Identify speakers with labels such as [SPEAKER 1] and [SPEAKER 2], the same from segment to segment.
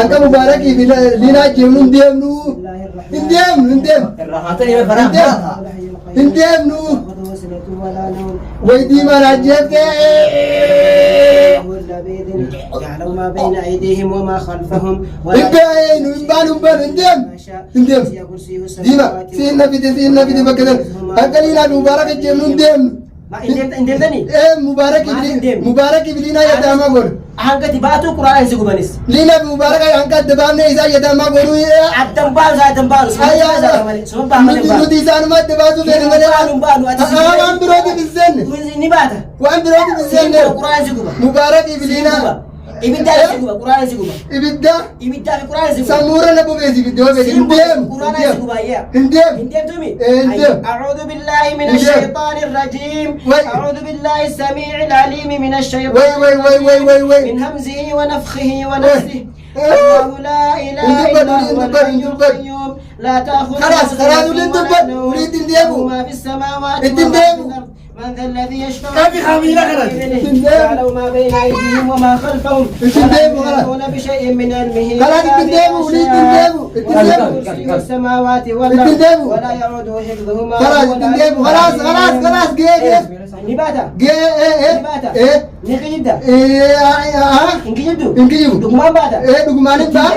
[SPEAKER 1] Akka Mubaarakii fi Liinaa jeemnu hin deemnu. Hin deemnu hin deemnu.
[SPEAKER 2] Irraa haatanii faraa.
[SPEAKER 1] Hin deemnu. Hin deemnu. Way diimaan ajjeeftee.
[SPEAKER 3] يعلم ما بين أيديهم وما خلفهم
[SPEAKER 1] Hin beeynu hin baanu hin baanu hin deemnu. Hin deemnu. Diima siin na fide siin na fide bakka sana. Akka Liinaa fi Mubaarak jeemnu hin deemnu.
[SPEAKER 3] ما إن دمتني
[SPEAKER 1] Ee Mubaarakii fi Liinaa yataamaa godhu.
[SPEAKER 3] هنقتي باتو قرآن سيقوبانيس
[SPEAKER 1] Liinaa fi Mubaarak hanga adda baafnee isaan yataamaa godhu.
[SPEAKER 3] أدم بانو أدم بانو
[SPEAKER 1] Nuti nuti isaanuma adda baasuu feene malee waan birootiif hin seenne.
[SPEAKER 3] نباتا
[SPEAKER 1] Waan birootiif hin seenne.
[SPEAKER 3] قرآن سيقوبا
[SPEAKER 1] Mubaarakii fi Liinaa
[SPEAKER 3] إبدا سيقوبا قرآن سيقوبا
[SPEAKER 1] ibidda
[SPEAKER 3] إبدا في قرآن سيقوبا
[SPEAKER 1] sammuura na bobeesi ibidda yoo fedhe hin deemu.
[SPEAKER 3] قرآن سيقوبا يا
[SPEAKER 1] Hin deemu.
[SPEAKER 3] إن دمتمي
[SPEAKER 1] إيه، إن دم.
[SPEAKER 3] أعوذ بالله من
[SPEAKER 1] إن دم.
[SPEAKER 3] الشيطان الرجيم
[SPEAKER 1] وي.
[SPEAKER 3] أعوذ بالله السميع العليم من الشيطان
[SPEAKER 1] Way way way way way way.
[SPEAKER 3] من همزه ونفخه ونفسه
[SPEAKER 1] إيه.
[SPEAKER 3] الله لا إله
[SPEAKER 1] إن
[SPEAKER 3] إلا
[SPEAKER 1] دبر،
[SPEAKER 3] هو
[SPEAKER 1] إن دبر،
[SPEAKER 3] الحي
[SPEAKER 1] إن دبر.
[SPEAKER 3] القيوم لا تأخذه
[SPEAKER 1] خلاص، خلاص،
[SPEAKER 3] سنة
[SPEAKER 1] ولين
[SPEAKER 3] ولا
[SPEAKER 1] دبر،
[SPEAKER 3] نوم.
[SPEAKER 1] ولين دندبو.
[SPEAKER 3] له ما في السماوات
[SPEAKER 1] إن
[SPEAKER 3] وما في
[SPEAKER 1] دندبو.
[SPEAKER 3] الأرض من ذا الذي يشفع
[SPEAKER 2] كافي خاميرة خلاص.
[SPEAKER 3] بإذنه.
[SPEAKER 1] دندبو.
[SPEAKER 3] يعلم ما بين أيديهم وما خلفهم
[SPEAKER 1] إن
[SPEAKER 3] ولا
[SPEAKER 1] دندبو، خلاص.
[SPEAKER 3] يحيطون بشيء من علمه
[SPEAKER 1] خلاص،
[SPEAKER 3] إلا
[SPEAKER 1] إن دندبو،
[SPEAKER 3] بما
[SPEAKER 1] ولين
[SPEAKER 3] شاء.
[SPEAKER 1] دندبو، إن
[SPEAKER 3] وسع
[SPEAKER 1] دندبو.
[SPEAKER 3] كرسيه السماوات والأرض
[SPEAKER 1] دندبو.
[SPEAKER 3] ولا يعوده حفظهما
[SPEAKER 1] خلاص،
[SPEAKER 3] وهو
[SPEAKER 1] إن دندبو.
[SPEAKER 3] العلي
[SPEAKER 1] خلاص، خلاص،
[SPEAKER 3] العظيم.
[SPEAKER 1] خلاص، جه، جه.
[SPEAKER 3] نباتا
[SPEAKER 1] Gee ee ee
[SPEAKER 3] نباتا
[SPEAKER 1] ee
[SPEAKER 3] نقيدا
[SPEAKER 1] ee haa
[SPEAKER 3] إنكيجدو
[SPEAKER 1] hin kijibu.
[SPEAKER 3] دكمان باتا
[SPEAKER 1] Ee dhugumaan hin ba'a.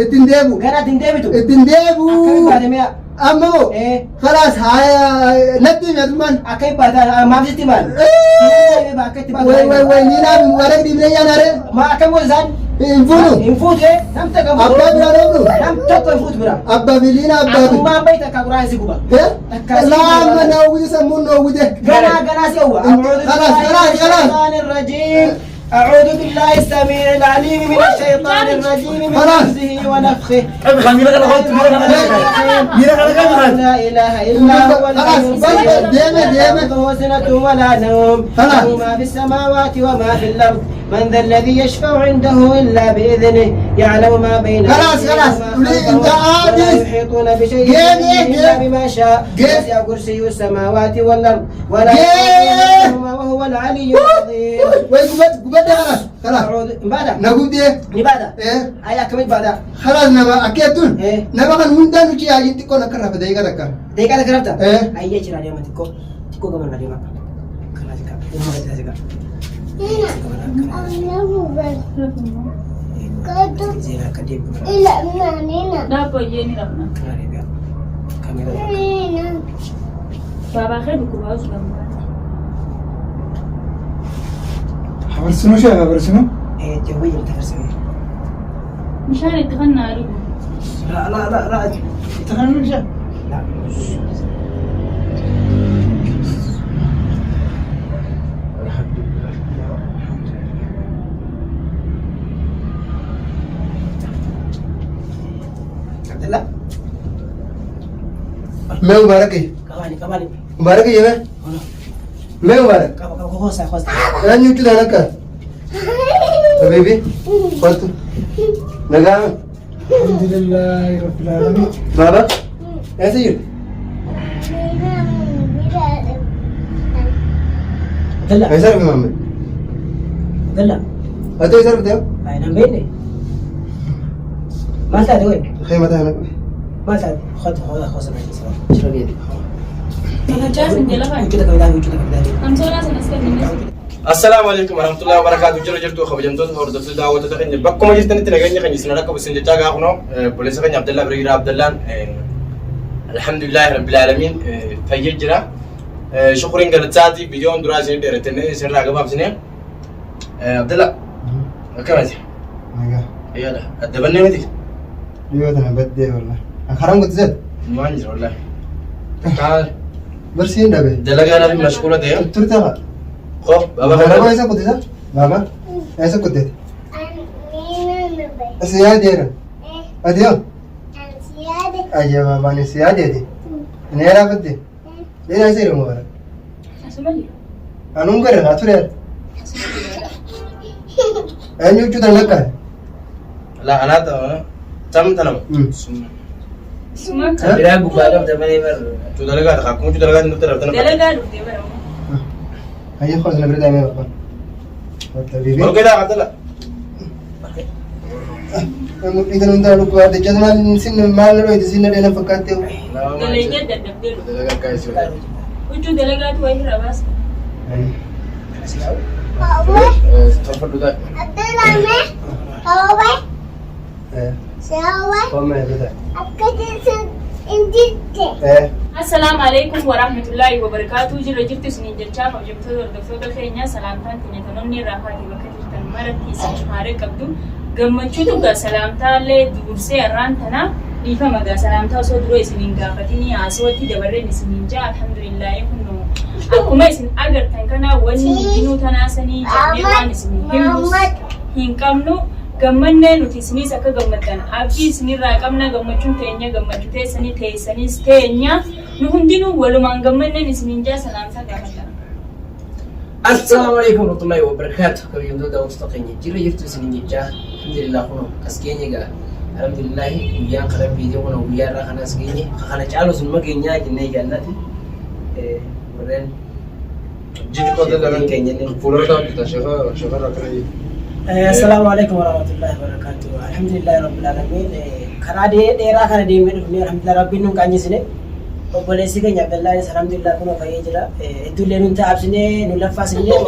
[SPEAKER 1] Ittiin deebu.
[SPEAKER 3] Gara ittiin deebitu.
[SPEAKER 1] Ittiin deebu.
[SPEAKER 3] Akkamitti baate mi'a?
[SPEAKER 1] Amma moo
[SPEAKER 3] Ee.
[SPEAKER 1] khalaas haa natti himi asumaan.
[SPEAKER 3] Akkamitti baata? Maaf sitti maal?
[SPEAKER 1] Ee.
[SPEAKER 3] Akka itti baatu.
[SPEAKER 1] Way way way Liinaa fi Mubaarak dhiibnee yaanaare.
[SPEAKER 3] Ma akkam goota isaan?
[SPEAKER 1] Hin fuunu.
[SPEAKER 3] Hin fuutu ee? Nam tokko hin fuutu.
[SPEAKER 1] Abbaa biraa dhoofnu.
[SPEAKER 3] Nam tokko hin fuutu bira.
[SPEAKER 1] Abbaa fi Liinaa abbaa fi.
[SPEAKER 3] Atummaan bahi takka quraan si guba.
[SPEAKER 1] Eh? Laama na uwwise sammuun na uwwise.
[SPEAKER 3] Ganaa ganaa si owwa.
[SPEAKER 1] خلاص، خلاص، خلاص.
[SPEAKER 3] الرجيم أعوذ بالله السميع العليم من الشيطان الرجيم من
[SPEAKER 1] خلاص.
[SPEAKER 3] همزه ونفخه
[SPEAKER 2] Qabi miila kana kottu miila kana miila kana qabi kan.
[SPEAKER 3] لا إله إلا هو الحي
[SPEAKER 1] خلاص، بس،
[SPEAKER 3] القيوم.
[SPEAKER 1] ديمة،
[SPEAKER 3] لا
[SPEAKER 1] ديمة.
[SPEAKER 3] تأخذه سنة ولا نوم
[SPEAKER 1] خلاص.
[SPEAKER 3] له ما في السماوات وما في الأرض من ذا الذي يشفع عنده إلا بإذنه يعلم ما بين
[SPEAKER 1] خلاص،
[SPEAKER 3] أيديهم
[SPEAKER 1] خلاص.
[SPEAKER 3] وما
[SPEAKER 1] ولي
[SPEAKER 3] خلفهم
[SPEAKER 1] أنت عادي.
[SPEAKER 3] ولا يحيطون بشيء
[SPEAKER 1] جيم،
[SPEAKER 3] من علمه إلا
[SPEAKER 1] جيم.
[SPEAKER 3] بما شاء
[SPEAKER 1] جيم.
[SPEAKER 3] وسع كرسيه السماوات والأرض ولا
[SPEAKER 1] جيم.
[SPEAKER 3] يحيطون بهما وهو العلي العظيم
[SPEAKER 1] Way gubad gubadde khalaas khalaas.
[SPEAKER 3] أعوذ بعد
[SPEAKER 1] Na gubdee.
[SPEAKER 3] نبادة
[SPEAKER 1] Eh.
[SPEAKER 3] أي أكمل بعد
[SPEAKER 1] خلاص nama akka jettuun
[SPEAKER 3] Eh.
[SPEAKER 1] nama kan hundaan nuti yaajiin xiqqoon akka rafa daqiiqa takka.
[SPEAKER 3] دقيقة كربتها
[SPEAKER 1] Eh.
[SPEAKER 3] أي شيء راديو ما تكو تكو كمان راديو ما كنا زكا ما زكا زينا كديب
[SPEAKER 4] Dhaabbayyee ni dhabna.
[SPEAKER 3] كنا راديو كاميرا
[SPEAKER 4] Baabaa kee dhukkubaa osoo gammadaa.
[SPEAKER 5] Habarsinu shee habarsinu.
[SPEAKER 3] إيه جوي تفرسني
[SPEAKER 4] Bishaan itti kannaa dhugu.
[SPEAKER 3] لا لا لا لا
[SPEAKER 5] Takannu shee.
[SPEAKER 3] لا عبد الله
[SPEAKER 1] Mee Mubaarakii.
[SPEAKER 3] كمالي كمالي
[SPEAKER 1] Mubaarakii jeme.
[SPEAKER 3] هنا
[SPEAKER 1] Mee Mubaarak.
[SPEAKER 3] كم كم خوسا خوسا
[SPEAKER 1] Eenyu jechuudha akka? Habibi. Kottu. Nagaa.
[SPEAKER 5] Alhamdulillahi rabbil alamin.
[SPEAKER 1] Baaba. Eessa jirtu?
[SPEAKER 3] عبد الله
[SPEAKER 1] Eessa dhufe Maammed?
[SPEAKER 3] عبد الله
[SPEAKER 1] Ati eessa dhufte?
[SPEAKER 3] انا بيني ما تعرف وين
[SPEAKER 1] Khayma ta'an dhufe.
[SPEAKER 3] ما تعرف خذ خذ خذ
[SPEAKER 1] Shiraniiti.
[SPEAKER 4] Facaasin jala faaya.
[SPEAKER 3] وجودك بداية وجودك بداية
[SPEAKER 4] Amsoolaa sanas kenninis.
[SPEAKER 6] Assalaamu alaikum warahmatullahi wabarakatuh. Jira jirtu kabajamtoota hordoftoota daawwattoota keenya bakkuma jirtanitti nageenya keenya isin rakkoo isin jechaa gaa kunoo obboleessa keenya Abdallaa bira jira Abdallaan alhamdulillahi rabbil alamin fayyee jira. Shukuriin galataati viidiyoon duraa isin dheeratenne isinirraa gabaabsine. Abdallaa akkamati?
[SPEAKER 1] Nagaa.
[SPEAKER 6] Fayyaadha. Adda bannee miti?
[SPEAKER 1] Dhiyoo tana baddee wallah. Karaan guddisee?
[SPEAKER 6] Waan jira wallahi. Kaan
[SPEAKER 1] Barsiin dhabe.
[SPEAKER 6] dalagaa naaf mashquula ta'e.
[SPEAKER 1] Turte haa.
[SPEAKER 6] Koo baaba
[SPEAKER 1] Baaba
[SPEAKER 6] kana.
[SPEAKER 1] eessa guddisa? Baaba eessa guddate? Si yaadeera. Ati yoo? Ayya baabaan si yaadeeti. Inni yaraa badde. Inni eessa jiru Mubaarak?
[SPEAKER 4] Asuma jira.
[SPEAKER 1] Anuun gara haa ture.
[SPEAKER 4] Asuma jira.
[SPEAKER 1] Eenyu jechuudha lakkaan?
[SPEAKER 6] La anaa tam tanama.
[SPEAKER 4] Suma akka.
[SPEAKER 2] Biraa gubbaa qabda malee bar.
[SPEAKER 6] Tu dalagaa ta'a akkuma tu dalagaa nutti dalagaa.
[SPEAKER 4] Dalagaa dhuftee bara.
[SPEAKER 1] Ayya khoos na bira daa'imee baabaan. Habibi.
[SPEAKER 6] Ol keedaa Abdallaa.
[SPEAKER 1] Mudhii kan hundaa dhukkubaa dachaa maal sin maal na dhoyte sin na dheena fakkaatte.
[SPEAKER 4] Dalagaa dadhabdee dhufu.
[SPEAKER 6] Dalagaa akka isii.
[SPEAKER 4] Huccuu dalagaatu wayii irra baasa.
[SPEAKER 6] Tolfadhu taa'e.
[SPEAKER 1] Qooma eebbata.
[SPEAKER 4] Assalaamu alaikum warahmatullaahi wabarakaatu. Jirra jirtu isiniin jechaa kabajamtoota hordoftoota keenya salaamtaan keenya tanoonni irraa kaatee bakka jirtan maratti isin haaree qabdu. Gammachuutu gaa salaamtaallee dursee har'aan tana dhiifama gaa salaamtaa osoo dura isiniin gaafatinii haasawatti dabarreen isiniin jaa alhamdulillaahi kunnu akkuma isin agartan kana wanni hundinuu tanaasanii jennee waan isin himnus hin qabnu. Gammannee nuti isinis akka gammaddan abdii isinirraa qabna gammachuun teenya gammachuu teessanii teessanis teenya nu hundinuu walumaan gammanneen isiniin jaa salaamtaa gaafadha.
[SPEAKER 7] Assalaamu alaikum warahmatullahi wabarakatuh. Kabajamtoota daawwattoota keenya jirra jirtu isiniin jechaa alhamdulillah kunoo as geenye gaa alhamdulillah guyyaan kan rabbiiti kunoo guyyaa irraa kana as geenye kana caalu sun mageenyaa jennee jaallati warreen
[SPEAKER 6] Jiji qote daran
[SPEAKER 7] keenya illee
[SPEAKER 6] fuuldura hojjeta sheekha sheekha irraa kana jee.
[SPEAKER 3] Assalaamu alaikum warahmatullahi wabarakatuh. Alhamdulillahi rabbil alamin. Karaa dheeraa kana deemnee dhufnee alhamdulillah rabbiin nun qaanyisine. Obboleessi keenya Abdallaanis alhamdulillah kunoo fayyee jira. Hedduullee nun taa'absinee nun laffaasinee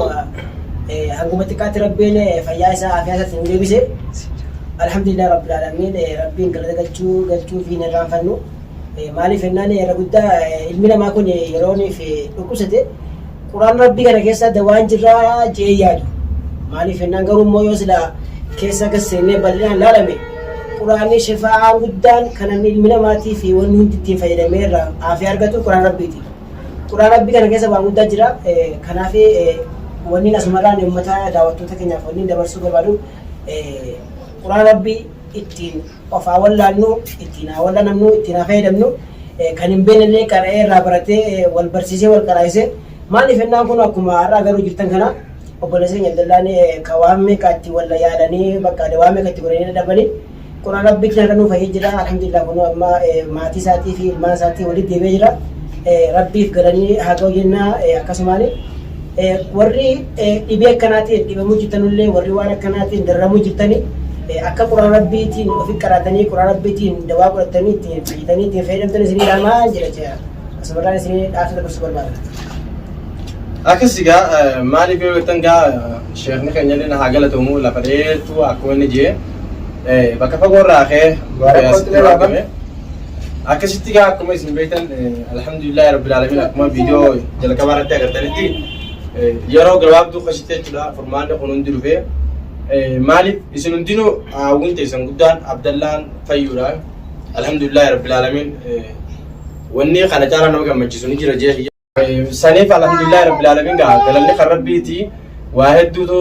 [SPEAKER 3] hanguma xiqqaatti rabbiin fayyaa isaa afiyaa isaatti nu deebise. Alhamdulillah rabbil alamin rabbiin galata galchuu galchuu fi hin irraanfannu. Maaliif jennaan irra guddaa ilmi namaa kun yeroo inni fi dhukkubsate quraan rabbii kana keessa dawaan jirraa je'ee yaadu. Maaliif jennaan garuu immoo yoo sila keessa gad seennee bal'inaan laalame quraanni shifaa'aan guddaan kan namni ilmi namaatii fi wanni hundi ittiin fayyadamee irraa aafii argatu quraan rabbiiti. Quraan rabbii kana keessa waan guddaa jira. Kanaaf wanni asumarraan uummata daawwattoota keenyaaf wanni dabarsuu barbaadu quraan rabbii ittiin of haa wallaannu, ittiin haa wallanamnu, ittiin haa fayyadamnu. Kan hin beekne illee qara'ee irraa baratee wal barsiisee wal qaraa'isee maaliif jennaan kun akkuma har'a garuu jirtan kana obboleessa keenya Abdallaan ka waan meeqa itti wal yaalanii bakka waan meeqa itti godhanii dadhabanii quraan rabbiitiin har'a nuu fayyee jira alhamdulillah kun amma maatii isaatii fi ilmaan isaatii walitti deebi'ee jira rabbiif galanii haa ga'u jenna akkasumaan warri dhibee akkanaatiin dhibamuu jirtanullee warri waan akkanaatiin dararamuu jirtanii akka quraan rabbiitiin ofi qaraatanii quraan rabbiitiin dawaa godhatanii ittiin fayyitanii ittiin fayyadamtan isinii dhaamaa jira jecha asumarraan isinii dhaamsa dabarsuu barbaada.
[SPEAKER 6] Akkas egaa maaliif yoo jettan gaa sheekni keenya illee haa galatoomu lafa dheertuu akkuma inni jee bakka fagoo irraa ka'ee asitti argame. Akkasitti gaa akkuma isin beektan alhamdulillahi rabbil alamin akkuma viidiyoo jalqabaa irratti agartanitti yeroo gabaabduu keessatti jechuudha furmaanni kun hundi dhufee maaliif isin hundinuu hawwiin teessan guddaan Abdallaan fayyuudha. Alhamdulillahi rabbil alamin wanni kana caalaa nama gammachiisu ni jira jee. Saniif alhamdulillahi rabbil alamin gaa galanni kan rabbiiti waa hedduutu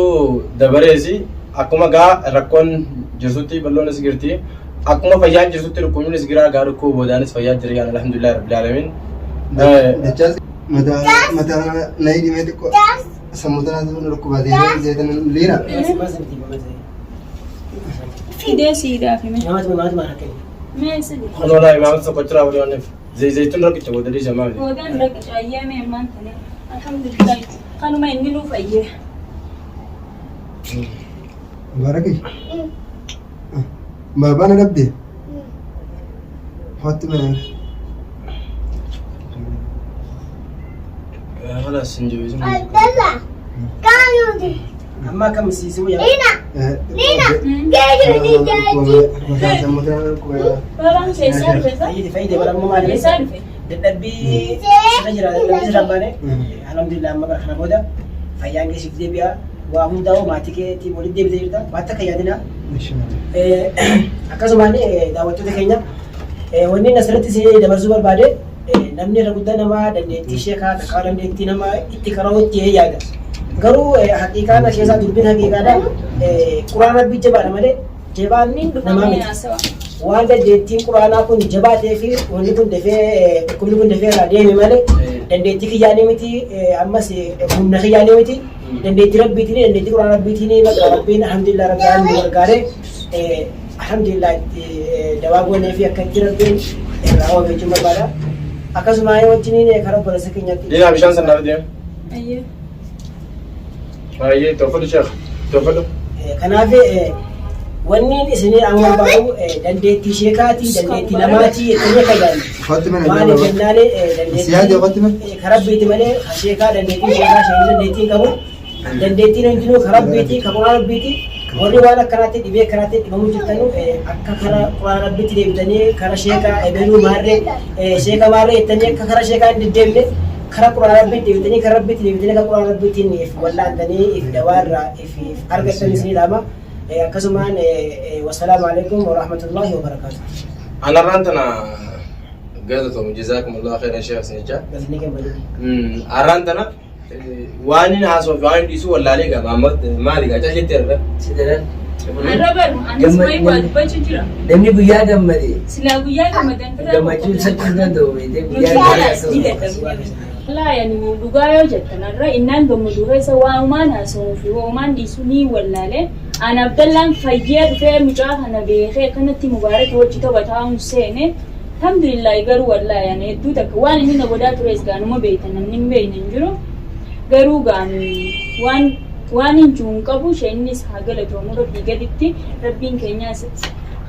[SPEAKER 6] dabareesi akkuma gaa rakkoon jirtutti bal'oonis jirti akkuma fayyaan jirtutti dhukkubnis jira gaa dhukkuba boodaanis fayyaa jira yaan alhamdulillahi rabbil alamin.
[SPEAKER 1] Dachaas mataa mataa na hidhimee xiqqoo sammuu tanaatu na dhukkubatee zeetan liira.
[SPEAKER 4] Fidee siidhaaf hime.
[SPEAKER 3] Namatti namatti maal akka
[SPEAKER 4] Mee isa jira.
[SPEAKER 6] Kunoolaa imaamata tokko jira walii wanneef zayituun rakkicha booda dhiisa maali.
[SPEAKER 4] Boodaan rakkicha ayyaame ammaan tane. Alhamdulillah. Kanuma inni nuu fayyee.
[SPEAKER 1] Mubaaraki. Baabaa na dhabde. Hotti mana.
[SPEAKER 6] Khalas hin jabeessin.
[SPEAKER 3] Amma akkam siisuu yaa.
[SPEAKER 1] Sammuu tana dhukkubatee.
[SPEAKER 4] Baabaan keessaa dhufe sa?
[SPEAKER 3] Fayyide fayyide bara amma maali?
[SPEAKER 4] Keessaa dhufe?
[SPEAKER 3] Dadhabbii sirra jira dadhabbii sirra hin baane alhamdulillah amma bara kana booda fayyaan kee siif deebi'a waa hundaa'u maatii keetii walitti deebitee jirta waan takka yaadina. Akkasumaan daawwattoota keenya wanni inni asirratti isin dabarsuu barbaade namni irra guddaa nama dandeettii sheekaa takkaa dandeettii nama itti qara'utti yaada. Garuu haqiiqaan keessaa dubbiin haqiiqaadha. Quraan rabbii jabaadha malee jabaan namaa miti. Waan dandeettiin quraanaa kun jabaa ta'ee fi wanni kun dafee dhukkubni kun dafee irraa deeme malee dandeettii kiyyaanii miti ammas humna kiyyaanii miti dandeettii rabbiitiin dandeettii quraana rabbiitiin bakka rabbiin alhamdulillah rabbi nu gargaaree alhamdulillah itti dawaa goonee fi akka itti rabbiin irraa oolu jechuun barbaada. Akkasuma wajjiniin karaa obboleessa keenyaatti.
[SPEAKER 6] Diinaa bishaan sana naaf deema.
[SPEAKER 4] Ayyee.
[SPEAKER 6] Baay'ee tolfadhu sheekh tolfadhu.
[SPEAKER 3] Kanaaf Wanni isinii amma barbaadu dandeettii sheekaatii, dandeettii namaatii jettanii akka yaadne.
[SPEAKER 1] Fatima na
[SPEAKER 3] Maaliif
[SPEAKER 1] jala.
[SPEAKER 3] jennaan
[SPEAKER 1] Siyaada Fatima.
[SPEAKER 3] dandeettii karaa rabbiiti malee sheekaa dandeettii sheekaa sheekii dandeettii hin qabu. Dandeettiin hundinuu karaa rabbiiti, kan quraan rabbiiti. Warri waan akkanaatti dhibee akkanaatti dhibamuu jirtanu akka karaa quraan rabbiitti deebitanii karaa sheekaa ebeluu maarree sheeka maarree jettanii akka karaa sheekaa hin deddeemne karaa quraan rabbiitti deebitanii karaa rabbiitti deebitanii akka quraan rabbiitiin if wallaantanii if dawaarraa if argattan isinii dhaama. Akkasumaan wassalaamu alaikum warahmatullahi wabarakaatu.
[SPEAKER 6] Anarraan tana galatoomu jazaakumullahu khairan sheekh isin jecha.
[SPEAKER 3] Galanii gammaduu.
[SPEAKER 6] Arraan tana waan inni haasoo fi waan inni dhiisu wallaalee gaa Mahammad maali gaa cal jettee irra.
[SPEAKER 7] Si daran.
[SPEAKER 4] Arra baru anis wayi waa dubbachuu jira.
[SPEAKER 7] Namni guyyaa gammade
[SPEAKER 4] Silaa guyyaa gammadan firaa
[SPEAKER 7] gammachuu ibsachuu hin danda'u beektee
[SPEAKER 4] Nuti
[SPEAKER 7] guyyaa
[SPEAKER 4] haala
[SPEAKER 7] gammade
[SPEAKER 4] ni dadhabne. Laa yani dhugaa yoo jettan har'a innaan gammadu keessa waanumaan haasa'uu fi waanumaan dhiisu ni wallaale. An Abdallaan fayyee dhufee mucaa kana beekee akkanatti Mubaarak wajji taphataa'uun seene. Alhamdulillah garuu wallaahi ani hedduu takka waan inni na godhaa tures gaanuma beektan namni hin beekne hin jiru. Garuu gaan waan waan hin jiru hin qabu isheenis haa galatoomu rabbii gaditti rabbiin keenyaas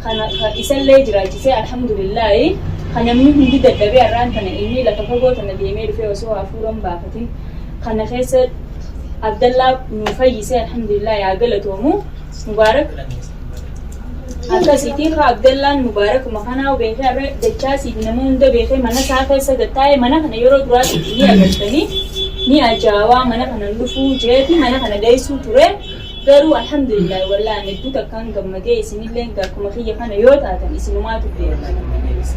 [SPEAKER 4] kana isallee jiraachisee alhamdulillaahi kan namni hundi dadhabee har'aan tana inni lafa fagoo tana deemee dhufee osoo hafuura hin baafatin kana keessa Abdallaa nu fayyisee alhamdulillaahi haa galatoomu Mubaarak akkasiitii kaa Abdallaan Mubaarakuma kanaa beekee har'a dachaasiif nama hunda beekee mana isaa keessa gattaa'ee mana kana yeroo duraatiif ni agartanii ni ajaa'aa mana kana dhufuu jeeti mana kana dheessuu ture. Garuu alhamdulillahi wallahi ani hedduu takkaan gammadee isinillee akkuma kiyya kana yoo taatan isinumaatu beeka.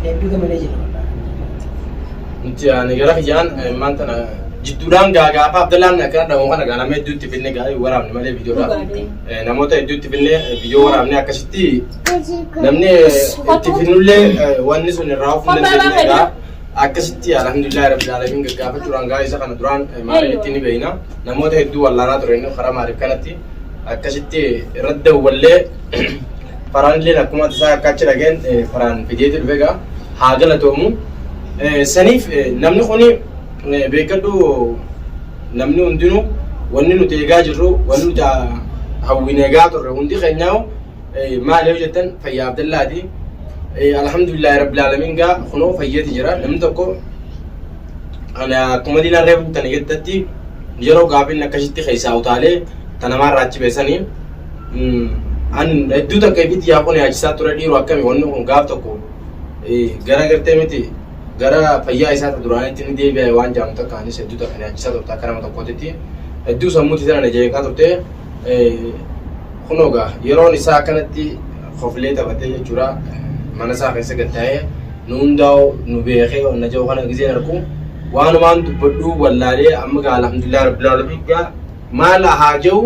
[SPEAKER 3] Hedduu gammadee jira.
[SPEAKER 6] Nuti ani gara kiyyaan maan tana jidduudhaan gaa gaafa Abdallaan akkana dhamu kana gaa nama hedduutti finne gaa waraabne malee viidiyoodhaaf.
[SPEAKER 4] Dhugaadha.
[SPEAKER 6] Namoota hedduutti finne viidiyoo waraabne akkasitti namni itti finnullee wanni sun irraa of hin dandeenye gaa akkasitti alhamdulillahi rabbil alamin gaggaafachuudhaan gaa isa kana duraan maariitti ni beeyna. Namoota hedduu wallaanaa ture inni karaa maariif kanatti akkasitti irratti dawwallee faraan illee akkuma tasaa akka achi dhageen faraan fideeti dhufe gaa haa galatoomu. Saniif namni kuni beekadhu namni hundinuu wanni nuti eegaa jirru wanni nuti hawwin eegaa turre hundi keenyaa maali yoo jettan fayyaa Abdallaati. Alhamdulillahi rabbil alamin gaa kunoo fayyeeti jira namni tokko ana akkuma diinaan reefu tana jettetti yeroo gaafiin akkasitti keessaa utaalee ta namaarraa achi beesanii an hedduu takka ifitti yaa kun yaachisaa ture dhiiroo akkami wanni kun gaaf tokko gara gartee miti gara fayyaa isaa ta duraanitti ni deebi'a waan jaamu takka anis hedduu takka yaachisaa turte akka nama tokkootitti hedduu sammuutti tana na jeeqaa turte kunoo gaa yeroon isaa akkanatti koflee taphatee jechuudha mana isaa keessa gad taa'ee nu hundaa'u nu beekee onna jiru kana giseen arku waanumaan dubbadhu wallaalee amma gaa alhamdulillah rabbil alamin gaa maal haa jiru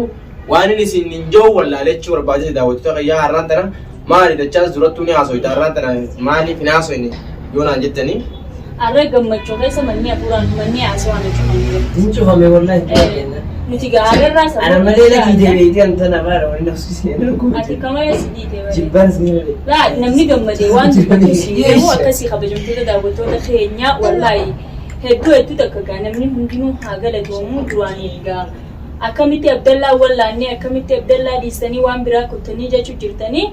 [SPEAKER 6] waan inni isin hin jiru wallaalee jechuu barbaadee daawwattoota kiyyaa har'aan tana maali dachaas durattuu ni haasoyta har'aan tana maaliif hin haasoyne yoo naan jettanii
[SPEAKER 4] Har'a gammachuu keessa manni hafuuraan manni haasawaan cufamee.
[SPEAKER 7] Hin cufame wallahi itti kenna.
[SPEAKER 4] Nuti gaa har'arraa sababa
[SPEAKER 7] Ana malee lakii deebi'eetii an tana baara waliin nafsiisee
[SPEAKER 4] Ati kamara si dhiite malee.
[SPEAKER 7] Jibbaan si malee.
[SPEAKER 4] Laa namni gammadee waan dubbatu si beeku akkasii kabajamtoota daawwattoota keenyaa wallaahi hedduu hedduu takka gaa namni hundinuu haa galatoomu duraanii gaa akkamitti Abdallaa wallaannee akkamitti Abdallaa dhiistanii waan biraa kuttanii jechuu jirtanii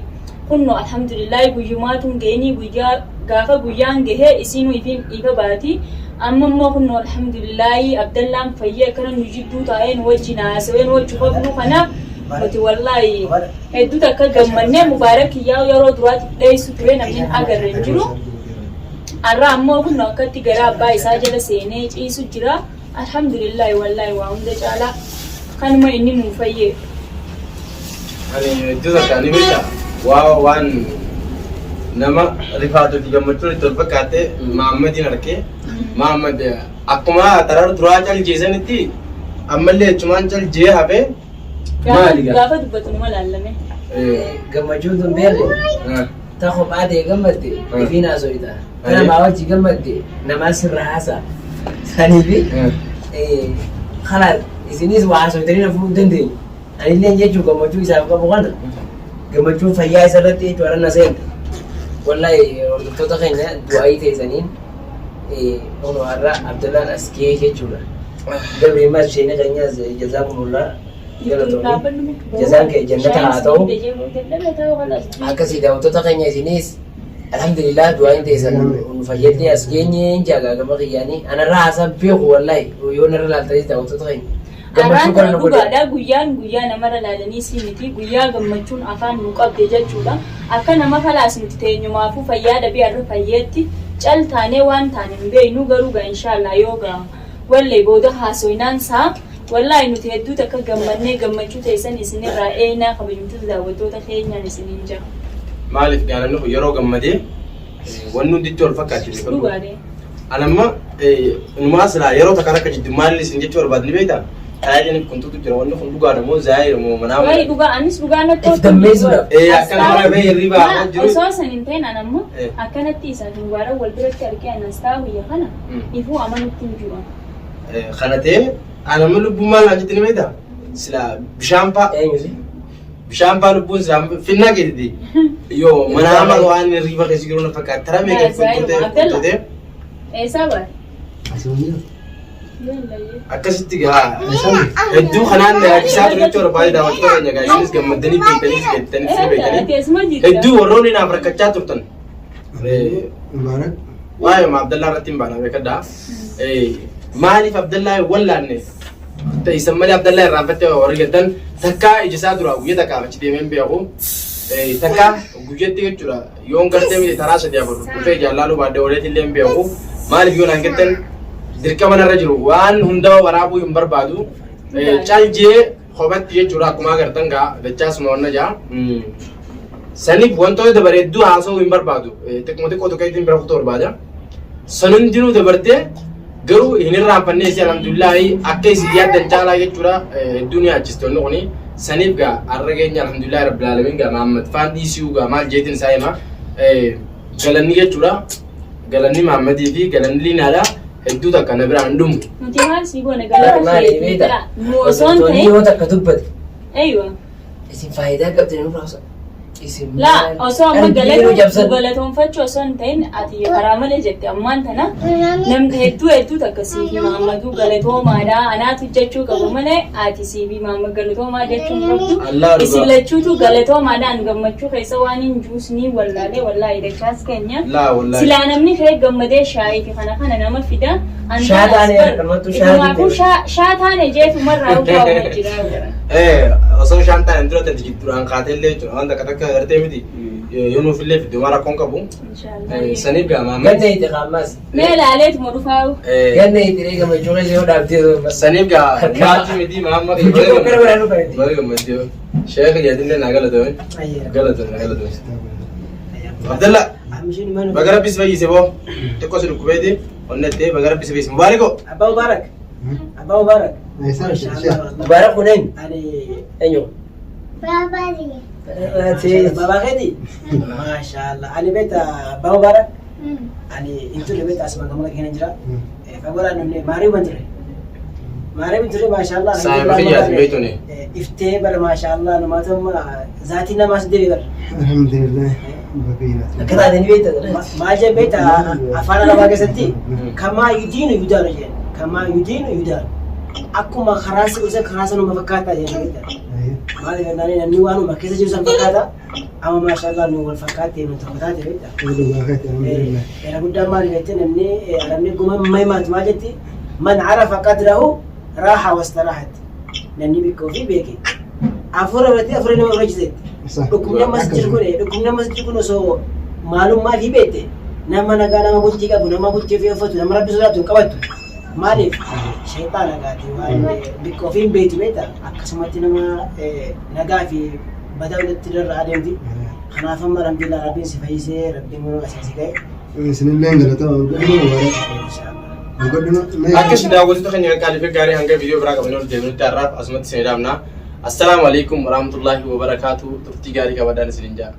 [SPEAKER 4] kunno alhamdulillaahi guyyumaatuun geenii guyyaa gaafa guyyaan gahee isiinuu ifiin ifa baati amma immoo kunno alhamdulillaahi Abdallaan fayyee akkana nu jidduu taa'ee nu wajjin haasawee nu wajji hofnu kanaaf nuti wallaahi hedduu takka gammannee Mubaarak kiyyaa yeroo duraatiif dheessu ture namni hin agarre hin jiru. Har'a ammoo kun akkatti gara abbaa isaa jala seenee ciisu jira. Alhamdulillaahi wallaahi waa hunda caalaa kanuma inni nuu fayyee.
[SPEAKER 6] Ani hedduu takka ni beekta waa waan nama rifaatuu fi gammachuun itti wal fakkaatte Mahammadiin argee Mahammad akkuma tarar duraa cal jeesanitti ammallee achumaan cal jee hafee maali gaa?
[SPEAKER 4] Gaafa dubbatu numa laallame.
[SPEAKER 7] Gammachuun tun beekne ta kophaa ta'e gammadde ifiin haasoyta. Ta namaa wajji gammadde namaa sirra haasa. Saniifi kalaas isinis waa haasoytanii na furuu dandeenyu. Anillee jechuun gammachuu isaaf qabu kana gammachuu fayyaa isa irratti jechuun har'a na seente. Wallahi hordoftoota keenya du'aayii teessaniin Kunoo har'a Abdallaan as gahee jechuudha. Gabriimaas isheen keenyaas jazaakumullah. Galatoomi. Jazaan kee jannata haa ta'u. Akkasii daawwattoota keenya isinis alhamdulillah du'aan teessan nu fayyadnee as geenye jaagaa gama kiyyaanii anarraa haasaan beeku wallahi yoo narra laaltanis daawwattoota keenya.
[SPEAKER 4] Arraan
[SPEAKER 7] Gammachuu kana
[SPEAKER 4] tana
[SPEAKER 7] nu godhe.
[SPEAKER 4] dhugaadha. Guyyaan guyyaa namarra laalanii si miti. Guyyaa gammachuun afaan nu qabde jechuudha. Akka nama kalaas nuti teenyumaafuu fayyaa dhabee har'a fayyeetti cal taanee waan taane hin beeknu garuu gaa inshaallah yoo gaa wallay booda haasoynaan saa wallaahi nuti hedduu takka gammannee gammachuu teessan isinirraa eeynaa kabajamtoota daawwattoota keenyaan isiniin jira.
[SPEAKER 6] Maaliif gaa namni kun yeroo gammadee wanni hundi itti wal fakkaatti beekadhu.
[SPEAKER 4] Dhugaadhe.
[SPEAKER 6] Anamma inumaa silaa yeroo takka takka jiddu maal isin jechuu barbaadni beektaa? Tajaajilni kuntuutu jira wanni kun dhugaadha moo zaayira moo manaa
[SPEAKER 4] Wayi dhugaa anis dhugaa natti
[SPEAKER 7] If dammeessuudhaaf.
[SPEAKER 6] Akka nama rafee hirribaa
[SPEAKER 4] Maa,
[SPEAKER 6] jiru.
[SPEAKER 4] Osoo san hin ta'in an ammoo akkanatti isa dubaara wal biratti argee anas taa'u biyya kana ifuu amanutti hin jiru.
[SPEAKER 6] Kana ta'ee anamma lubbuun maal naan jetti ni beektaa? Silaa bishaan faa
[SPEAKER 7] Eenyuti?
[SPEAKER 6] bishaan faa lubbuun silaa finnaa keetiti. Yoo manaa ama waan hirriba keessa jiru na fakkaata. Tara meeqa
[SPEAKER 4] Yaa, zaayiruma,
[SPEAKER 6] kuntutee kuntutee
[SPEAKER 4] Eessaa baate?
[SPEAKER 6] Akkasitti gaa hedduu kanaan na yaachisaa ture jechuudha baay'ee daawwattoota keenya gaa isinis gammaddanii beektaniis beektaniis ni beektanii hedduu warroonni naaf rakkachaa turtan.
[SPEAKER 1] Mubaarak.
[SPEAKER 6] Waa'ee ma Abdallaa irratti hin baana beekadhaa. Maaliif Abdallaa hin wallaanne? Isan malee Abdallaa irraanfattee warri jettan takkaa ija isaa duraa guyya takkaaf achi deemee hin beeku. Takkaa guyyatti jechuudha yoon gartee miti taraa sadii afur dhufee jaallaaluu baadhee ooleetii illee hin beeku. Maaliif yoo naan jettan dirqama narra jiru waan hundaa waraabuu hin barbaadu. Cal jee kophatti jechuudha akkuma agartan gaa dachaasuma wanna jaa. Saniif wantoota dabare hedduu haasa'uu hin barbaadu. Xiqquma xiqqoo tokko ittiin bira kutuu barbaada. San hundinuu dabartee garuu hin irraanfanne isii alhamdulillaahi akka isin yaaddan caalaa jechuudha hedduu ni yaachiste wanni kuni. Saniif gaa har'a keenya alhamdulillaahi rabbil aalamiin gaa Mahammad faan dhiisuu gaa maal jeetiin isaa hima. Galanni jechuudha. Galanni Mahammadii fi galanni Liinaadha. Hedduu takka na biraan dhumu.
[SPEAKER 4] Nuti maal sii goone galata
[SPEAKER 7] Maali
[SPEAKER 4] keetii
[SPEAKER 7] beektaa?
[SPEAKER 4] bira nu osoo hin
[SPEAKER 7] Hordoftoonni
[SPEAKER 4] ta'in.
[SPEAKER 7] yoo takka dubbate
[SPEAKER 4] Eeywa.
[SPEAKER 7] isin faayidaa qabdanii nurraa osoo isin
[SPEAKER 4] Laa osoo amma
[SPEAKER 7] qalbii yeroo
[SPEAKER 4] galata
[SPEAKER 7] cabsan
[SPEAKER 4] galatoonfachuu osoo hin ta'in ati karaa malee jette ammaan tana namni hedduu hedduu takka sii fi Mahammaduu galatoomaadha anaatu jechuu qabu malee ati sii fi Mahammad galatoomaa jechuu hin qabdu
[SPEAKER 6] Allah dhugaa.
[SPEAKER 4] isin lachuutu galatoomaadhaan gammachuu keessa waan hin juusnii wallaalee wallaahi dachaas keenya
[SPEAKER 6] Laa wallaahi.
[SPEAKER 4] silaa namni kee gammadee shaayii fi kana kana nama fida an
[SPEAKER 7] Shaa
[SPEAKER 4] kanas
[SPEAKER 7] taanee
[SPEAKER 4] bar
[SPEAKER 7] akkanumatti shaa
[SPEAKER 4] itumaafuu
[SPEAKER 7] jette.
[SPEAKER 4] shaa shaa taane jeetumarraa ugaa jira.
[SPEAKER 6] Osoo shaan taane dura tati jidduudhaan kaatee illee jechuudha waan takka takka gartee miti yoo nuuf illee fidde waan rakkoon qabu saniif gaa maamma
[SPEAKER 7] Ganna itti qaammas.
[SPEAKER 4] Mee ilaaleetuma dhufaa'u.
[SPEAKER 7] Ganna itti ree gammachuu keessa yoo dhaabdee osoo
[SPEAKER 6] Saniif gaa maatii miti maamma
[SPEAKER 7] Hojii koo gara biraa dhufa jetti.
[SPEAKER 6] baga gammaddee sheekh jedhillee naa galatoomi galatoomi naa galatoomi Abdalla baga rabbi si fayyise boo xiqqoo si dhukkubeeti onnettee baga rabbi si fayyise mubaarikoo
[SPEAKER 3] Abbaa Mubaarak. Abbaa Mubaarak.
[SPEAKER 7] Mubarak kun eenyu?
[SPEAKER 3] Ani
[SPEAKER 7] Eenyu?
[SPEAKER 3] Babaa keeti? Maashaallah. Ani beekta Abbaa Mubaarak. Ani hin turre beekta asuma gamana keenya jira. Fagoodhaan dhufne maarii ban ture. Maarii ban ture maashaallah.
[SPEAKER 6] Saahiba kiyyaati beektuni.
[SPEAKER 3] Iftee bara maashaallah namaatu amma zaatii namaas deebi bara.
[SPEAKER 1] Alhamdulillah. Baga
[SPEAKER 7] Akka taate ni beekta.
[SPEAKER 3] Maal jee beekta afaan arabaa keessatti kamaa yudiinu yudaanu jeen. Kamaa yudiinu yudaanu. Akkuma karaa si ibsa karaa sanuma fakkaataa jeen beekta. Maal jennaan namni waanuma keessa jiru san fakkaata. Amma maashaallah nu wal fakkaattee nu tokko taate beekta.
[SPEAKER 1] Alhamdulillah.
[SPEAKER 3] Era guddaan maal jettee namni arabni guma maimaatu maal jetti man arafa qadrahu raaha wastarahat. Namni bikka ofii beeke. Afura irratti afura nama fayyisetti. Dhukkubni ammas jiru kun dhukkubni ammas jiru kun osoo maalummaa fi beekte nama nagaa nama bultii qabu nama bultii ofii uffatu nama rabbi sodaatu hin qabattu. Maaliif shayxaana gaati waan bikka ofii hin beektu beekta akkasumatti nama nagaa fi badaa walitti rarra'aa deemti. Kanaaf amma alhamdulillah rabbiin si fayyisee rabbiin mana asii si ga'e.
[SPEAKER 1] Isinillee galatoomaa. Godhuma.
[SPEAKER 6] Akkasii daawwattoota keenya qaqqaalii fi gaarii hanga viidiyoo biraa qabannee ol deebinutti har'aaf asumatti isin dhaabna. Assalaamu alaikum warahmatullaahi wabarakaatu. Turtii gaarii qabadhaan isinin ja'a.